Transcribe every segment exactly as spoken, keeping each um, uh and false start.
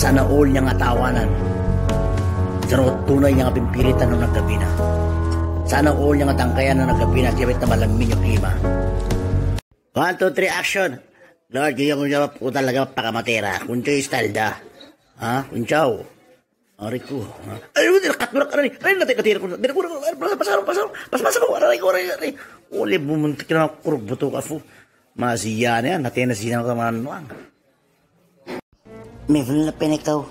Sana all nya nga tawanan. Sana tunay nya nga pimpiritan na gabina. Sana all nya nga tangkayan na gabina, tiap ita malam minyo klima. One, two, three, action. Lord, yung jawab ko talaga pakamatera. Kuncho istalda. Ha? Kuncho. Ari ku. Ha? Ay, udah dekat berak ari. Ay, nanti nanti aku. Dari kurang, pasal, pasal, pasal, pasal, ari ku, ari, ari. Oleh bumun tikna kuruk betul kafu. Masih ya, nih, nanti nasi yang sama nuang. Mevlun na penekaw.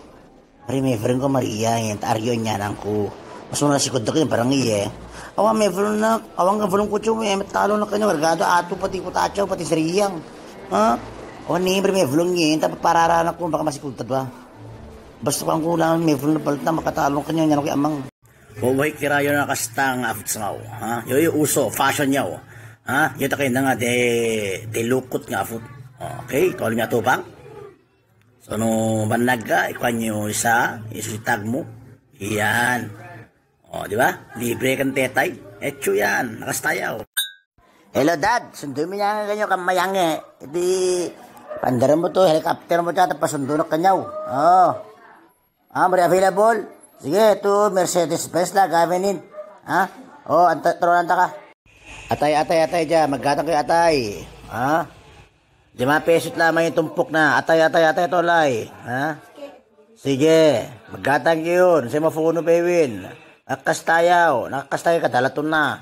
Mari mevlun ko Maria, yen ta Aryo nyanang ku. Mas muna sikut dek barang iye. Awa mevlun na, awa nga mevlun ku cuma, em, talo na kanya warga tu atu pati kutaco, pati seriang. Ha? Awa ni mari mevlun yen ta parara na ku baka masih kutat ba. Bas tukang ku lang mevlun na palit na maka talo kanya nyanang ku amang. Wawai kira yo na kastang afut sangau. Ha? Yo yo uso, fashion yo. Ha? Yo takai nanga de, de lukut nga afut. Okay, kalau nya tupang. Sono banaga, ikuan nyo isa, isu tagmu. Iyan. O, di ba? Libre kan tetai. Ecu yan, nakastayau. Hello, Dad. Sundu mi yang kanyo kama yang e. Di pander mo tu, helikopter mo tu, atau pasundu nak kanyo. O. Ah, mari available. Sige, tu Mercedes Benz lah, gavenin. Ha? O, anta, terus anta ka. Atai, atai, atai ja, magatang kayo atai. Ha? Lima peso la mai tumpuk na. Atai, atai, atai, tolai. Ha? Sige, magatang kayo. Saya mau phone pewin. Nakastayau, nakastayau ka dalatun na.